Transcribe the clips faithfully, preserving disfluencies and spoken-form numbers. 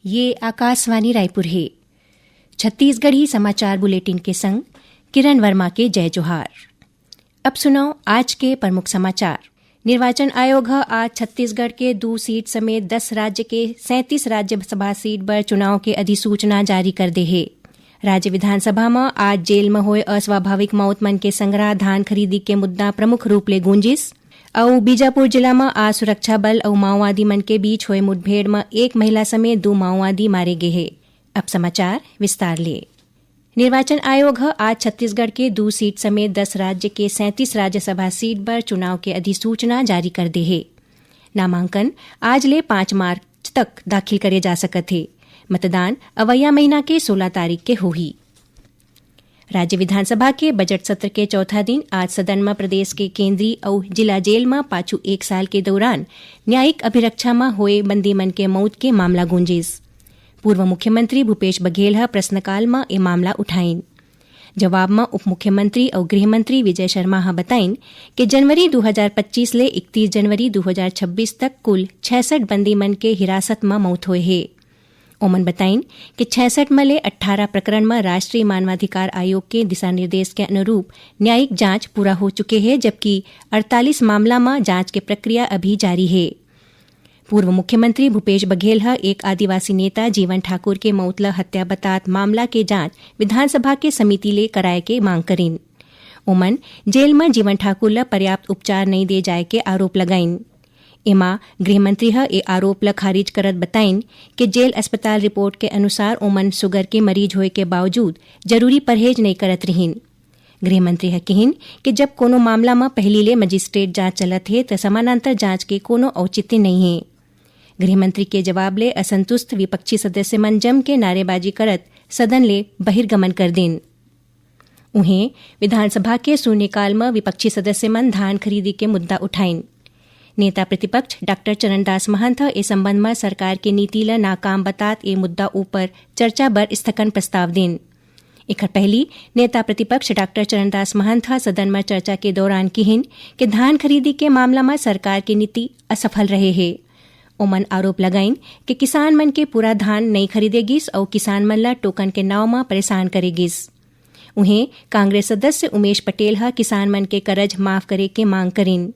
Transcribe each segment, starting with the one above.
ये आकाशवाणी रायपुर हे। छत्तीसगढ़ी समाचार बुलेटिन के संग किरण वर्मा के जय जोहार। अब सुनव आज के प्रमुख समाचार। निर्वाचन आयोग ह आज छत्तीसगढ़ के दू सीट समेत दस राज्य के सैंतीस राज्यसभा सीट बर चुनाव के अधिसूचना जारी कर दे हे। राज्य विधानसभा म आज जेल म होए अस्वाभाविक मौत मन के संघरा धान खरीदी के मुद्दा प्रमुख रूप ले गूंजिस। अउ बीजापुर जिला म आज सुरक्षा बल अउ माओवादी मन के बीच होए मुठभेड़ म एक महिला समेत दू माओवादी मारे गे हे। अब समाचार विस्तार ले। निर्वाचन आयोग ह आज छत्तीसगढ़ के दू सीट समेत दस राज्य के सैंतीस राज्यसभा सीट बर चुनाव के अधिसूचना जारी कर दे हे। नामांकन आज ले पाँच मार्च तक दाखिल करे जा सकत हे। मतदान अवइया महीना के सोलह तारीख के होही। राज्य विधानसभा के बजट सत्र के चौथा दिन आज सदन म प्रदेश के केंद्रीय अउ जिला जेल म पाछू एक साल के दौरान न्यायिक अभिरक्षा म होए बंदी मन के मौत के मामला गूंजिस। पूर्व मुख्यमंत्री भूपेश बघेल ह प्रश्नकाल म ए मामला उठाइन। जवाब म उप मुख्यमंत्री अउ गृह मंत्री विजय शर्मा ह बताइन कि जनवरी दू हजार पच्चीस ले इकतीस जनवरी दू हजार छब्बीस तक कुल छियासठ बंदी मन के हिरासत म मौत होए हे। ओमन बताइन कि छियासठ म ले अट्ठारह प्रकरण म राष्ट्रीय मानवाधिकार आयोग के दिशा निर्देश के अनुरूप न्यायिक जांच पूरा हो चुके हे, जबकि अड़तालीस मामला म जांच के प्रक्रिया अभी जारी हे। पूर्व मुख्यमंत्री भूपेश बघेल ह एक आदिवासी नेता जीवन ठाकुर के मउत ल हत्या बतात मामला के जांच विधानसभा के समिति ले कराए के मांग करिन। ओमन जेल म जीवन ठाकुर ल पर्याप्त उपचार नइ दे जाए के आरोप लगाइन। एमा गृह मंत्री ह ए आरोप ल खारिज करत बताइन कि जेल अस्पताल रिपोर्ट के अनुसार ओमन शुगर के मरीज होए के बावजूद जरूरी परहेज नइ करत रिहिन। गृह मंत्री ह किहिन कि जब कोनो मामला म पहिली ले मजिस्ट्रेट जांच चलत हे, त समानांतर जांच के कोनो औचित्य नइ हे। गृह मंत्री के जवाब ले असंतुष्ट विपक्षी सदस्य मन जम के नारेबाजी करत सदन ले बहिर्गमन कर दिन। उहें, विधानसभा के शून्यकाल म विपक्षी सदस्य मन धान खरीदी के मुद्दा उठाइन। नेता प्रतिपक्ष डॉक्टर चरणदास महंत ह ए संबंध म सरकार के नीति ल नाकाम बतात ए मुद्दा ऊपर चर्चा बर स्थगन प्रस्ताव दिन। एखर पहिली नेता प्रतिपक्ष डॉक्टर चरणदास महंत ह सदन म चर्चा के दौरान किहिन कि धान खरीदी के मामला म सरकार के नीति असफल रहे हे। ओमन आरोप लगाइन कि किसान मन के पूरा धान नइ खरीदे गिस अउ किसान मन ल टोकन के नाव म परेशान करे गिस। उहें, कांग्रेस सदस्य उमेश पटेल ह किसान मन के करज माफ करे के मांग करिन।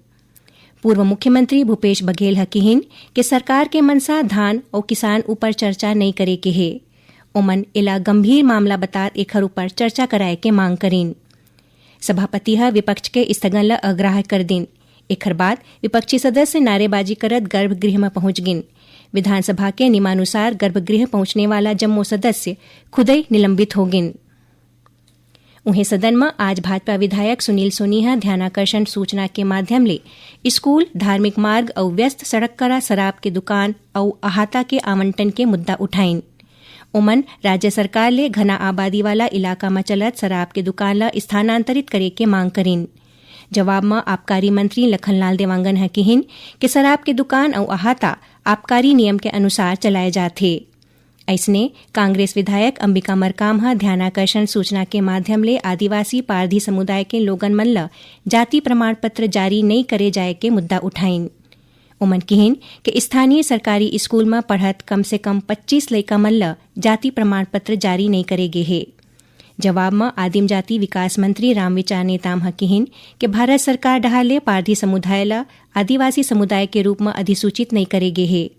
पूर्व मुख्यमंत्री भूपेश बघेल ह किहिन कि सरकार के मंशा धान अउ किसान ऊपर चर्चा नइ करे के हे। ओमन एला गंभीर मामला बतात एखर ऊपर चर्चा कराए के मांग करिन। सभापति ह विपक्ष के स्थगन ल अग्राह्य कर दिन। एखर बाद विपक्षी सदस्य नारेबाजी करत गर्भगृह म पहुंच गिन। विधानसभा के नियमानुसार गर्भगृह पहुंचने वाला जम्मो सदस्य खुदई निलंबित हो गिन। उहें, सदन म आज भाजपा विधायक सुनील सोनी ह ध्यानाकर्षण सूचना के माध्यम ले स्कूल, धार्मिक मार्ग अउ व्यस्त सड़क करा शराब के दुकान अउ अहाता के आवंटन के मुद्दा उठाइन। ओमन राज्य सरकार ले घना आबादी वाला इलाका म चलत शराब के दुकान ल स्थानांतरित करे के मांग करिन। जवाब म आबकारी मंत्री लखनलाल देवांगन ह किहिन कि शराब के दुकान अउ अहाता आबकारी नियम के अनुसार चलाए जात हे। अइसने, कांग्रेस विधायक अंबिका मरकाम ह ध्यानाकर्षण सूचना के माध्यम ले आदिवासी पारधी समुदाय के लोगन मन ल जाति प्रमाण पत्र जारी नइ करे जाए के मुद्दा उठाइन। ओमन किहिन कि स्थानीय सरकारी स्कूल म पढ़त कम से कम पच्चीस लइका मन ल जाति प्रमाण पत्र जारी नइ करे गे हे। जवाब म आदिम जाति विकास मंत्री रामविचार नेताम ह किहिन कि भारत सरकार डहार ले पारधी समुदाय ल आदिवासी समुदाय के रूप म अधिसूचित नइ करे गे हे।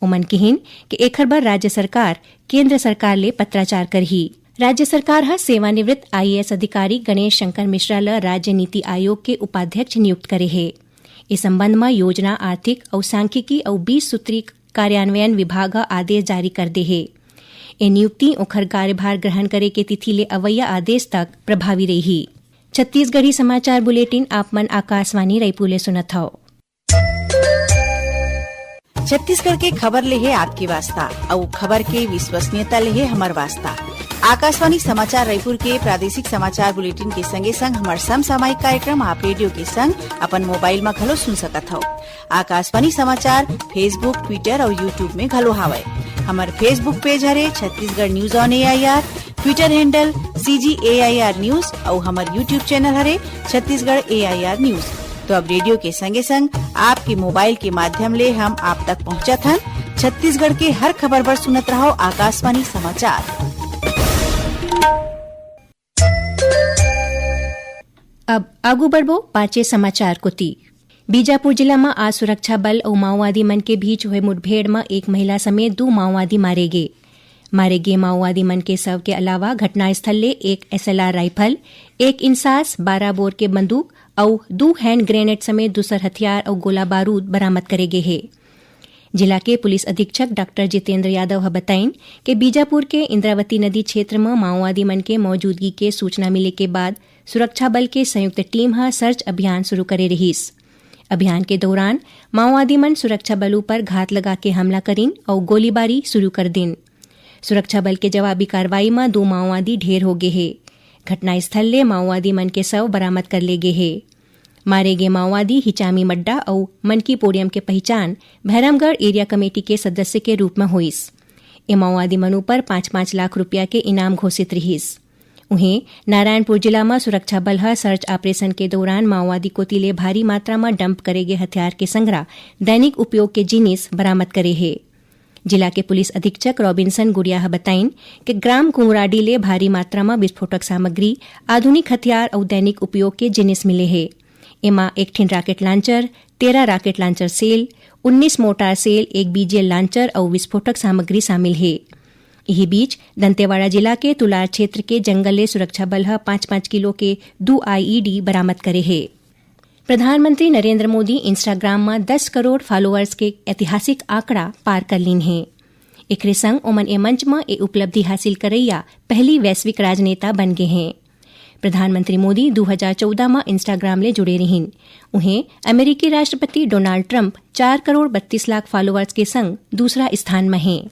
ओमन किहिन कि एखर बर राज्य सरकार केंद्र सरकार ले पत्राचार करही। राज्य सरकार ह सेवानिवृत्त आईएएस अधिकारी गणेश शंकर मिश्रा ल राज्य नीति आयोग के उपाध्यक्ष नियुक्त करे हे। ए संबंध म योजना, आर्थिक अउ सांख्यिकी अउ बीस सूत्री कार्यान्वयन विभाग ह आदेश जारी कर दे हे। ए नियुक्ति ओखर कार्यभार ग्रहण करे के तिथि ले अवइया आदेश तक प्रभावी रइही। छत्तीसगढ़ी समाचार बुलेटिन आप मन आकाशवाणी रायपुर ले सुनत हव। छत्तीसगढ़ के खबर ले हे आपके वास्ता, अउ खबर के विश्वसनीयता ले हे हमर वास्ता। आकाशवाणी समाचार रायपुर के प्रादेशिक समाचार बुलेटिन के संगे संग हमर समसामयिक कार्यक्रम आप रेडियो के संग अपन मोबाइल म घलो सुन सकत हव। आकाशवाणी समाचार Facebook, Twitter अउ YouTube में घलो हावय। हमर Facebook पेज हरे Chhattisgarh news on AIR, Twitter handle CG AIR news अउ हमर YouTube चैनल हरे छत्तीसगढ़ एआईआर न्यूज। तो अब रेडियो के संगे संग आपके मोबाइल के माध्यम ले हम आप तक पहुंचत हन। छत्तीसगढ़ के हर खबर बर सुनत रहव आकाशवाणी समाचार। अब आगू बढ़बो पांचे समाचार कोति। बीजापुर जिला म आज सुरक्षा बल अउ माओवादी मन के बीच होए मुठभेड़ म एक महिला समेत दू माओवादी मारे गे। मारे गे माओवादी मन के शव के अलावा घटनास्थल ले एक एसएलआर राइफल, एक इंसास, बारह बोर के बंदूक अउ दू हैंड ग्रेनेड समेत दूसर हथियार अउ गोला बारूद बरामद करे गे हे। जिला के पुलिस अधीक्षक डॉक्टर जितेंद्र यादव ह बताइन के बीजापुर के इंद्रावती नदी क्षेत्र म माओवादी मन के मौजूदगी के सूचना मिले के बाद सुरक्षा बल के संयुक्त टीम ह सर्च अभियान शुरू करे रिहिस। अभियान के दौरान माओवादी मन सुरक्षा बल ऊपर घात लगा के हमला करिन अउ गोलीबारी शुरू कर दिन। सुरक्षा बल के जवाबी कार्रवाई म दो माओवादी ढेर हो गे हे। घटनास्थल ले माओवादी मन के शव बरामद कर ले गे हे। मारे गे माओवादी हिचामी मड्डा अउ मनकी पोडियम के पहिचान भैरमगढ़ एरिया कमेटी के सदस्य के रूप म होइस। ए माओवादी मन ऊपर पाँच पाँच लाख रुपया के इनाम घोषित रिहिस। उहें, नारायणपुर जिला म सुरक्षा बल ह सर्च ऑपरेशन के दौरान माओवादी कोति ले भारी मात्रा म डंप करे गे हथियार के संघरा दैनिक उपयोग के जिनिस बरामद करे हे। जिला के पुलिस अधीक्षक रॉबिन्सन गुड़िया ह बताइन कि ग्राम कुंगराडी ले भारी मात्रा म विस्फोटक सामग्री, आधुनिक हथियार अउ दैनिक उपयोग के जिनिस मिले हे। एमा एक ठिन रॉकेट लॉन्चर, तेरह रॉकेट लॉन्चर सेल, उन्नीस मोर्टार सेल, एक बीजीएल लॉन्चर अउ विस्फोटक सामग्री शामिल हे। इही बीच, दंतेवाड़ा जिला के तुलार क्षेत्र के जंगल ले सुरक्षा बल ह पाँच पाँच किलो के दू आईईडी बरामद करे हे। प्रधानमंत्री नरेंद्र मोदी Instagram म दस करोड़ फॉलोअर्स के ऐतिहासिक आंकड़ा पार कर लीन हे। एकरे संग ओमन ए मंच म ए उपलब्धि हासिल करइया पहली वैश्विक राजनेता बन गे हें। प्रधानमंत्री मोदी दू हजार चौदह म Instagram ले जुड़े रिहिन। उहें, अमेरिकी राष्ट्रपति डोनाल्ड ट्रंप चार करोड़ बत्तीस लाख फॉलोअर्स के संग दूसरा स्थान म हें।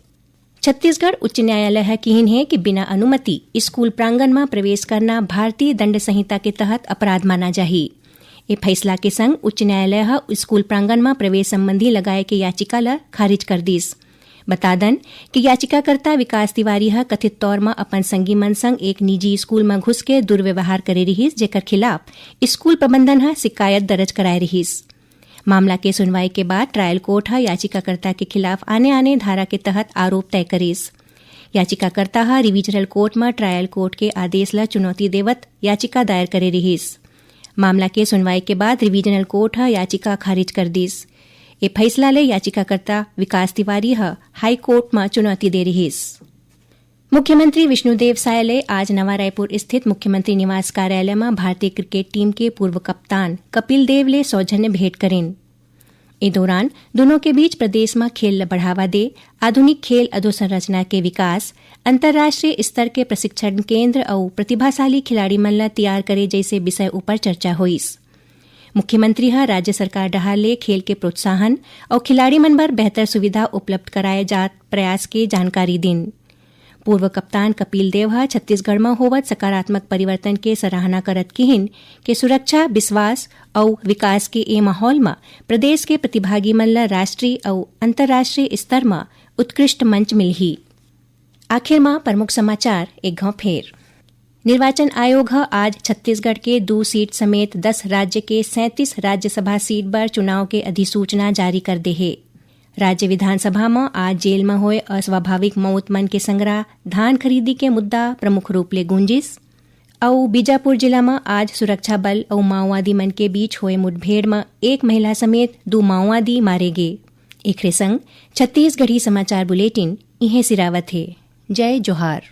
छत्तीसगढ़ उच्च न्यायालय ह किहिन हे कि बिना अनुमति स्कूल प्रांगण म प्रवेश करना भारतीय दंड संहिता के तहत अपराध माना जाही। ए फैसला के संग उच्च न्यायालय ह स्कूल प्रांगण म प्रवेश संबंधी लगाए के याचिका ल खारिज कर दिस। बता दन कि याचिकाकर्ता विकास तिवारी ह कथित तौर म अपन संगी मन संग एक निजी स्कूल म घुस के दुर्व्यवहार करे रिहिस, जेकर खिलाफ स्कूल प्रबंधन ह शिकायत दर्ज कराए रिहिस। मामला के सुनवाई के बाद ट्रायल कोर्ट ह याचिकाकर्ता के खिलाफ आने-आने धारा के तहत आरोप तय करिस। याचिकाकर्ता ह रिवीजनल कोर्ट म ट्रायल कोर्ट के आदेश ल चुनौती देवत याचिका दायर करे रिहिस। मामला के सुनवाई के बाद रिवीजनल कोर्ट ह याचिका खारिज कर दिस। ए फैसला ले याचिकाकर्ता विकास तिवारी ह हाई कोर्ट म चुनौती दे रिहिस। मुख्यमंत्री विष्णुदेव साय ले आज नवा रायपुर स्थित मुख्यमंत्री निवास कार्यालय म भारतीय क्रिकेट टीम के पूर्व कप्तान कपिल देव ले सौजन्य भेंट करिन। ए दौरान दुनों के बीच प्रदेश म खेल ल बढ़ावा दे, आधुनिक खेल अधोसंरचना के विकास, अंतर्राष्ट्रीय स्तर के प्रशिक्षण केंद्र अउ प्रतिभाशाली खिलाड़ी मन ल तैयार करे जैसे विषय ऊपर चर्चा होइस। मुख्यमंत्री ह राज्य सरकार डहार ले खेल के प्रोत्साहन अउ खिलाड़ी मन बर बेहतर सुविधा उपलब्ध कराए जात प्रयास के जानकारी दिन। पूर्व कप्तान कपिल देव ह छत्तीसगढ़ म होवत सकारात्मक परिवर्तन के सराहना करत किहिन के सुरक्षा, विश्वास अउ विकास के ए माहौल म प्रदेश के प्रतिभागी मन ल राष्ट्रीय अउ अंतर्राष्ट्रीय स्तर म उत्कृष्ट मंच मिलही। आखिर म प्रमुख समाचार एक घाव फेर। निर्वाचन आयोग ह आज छत्तीसगढ़ के दू सीट समेत दस राज्य के सैंतीस राज्यसभा सीट बर चुनाव के अधिसूचना जारी कर दे हे। राज्य विधानसभा म आज जेल म होए अस्वाभाविक मौत मन के संघरा धान खरीदी के मुद्दा प्रमुख रूप ले गूंजिस। अउ बीजापुर जिला म आज सुरक्षा बल अउ माओवादी मन के बीच होए मुठभेड़ म एक महिला समेत दू माओवादी मारे गे। एखरे संग छत्तीसगढ़ी समाचार बुलेटिन इहें सिरावत हे। जय जोहार।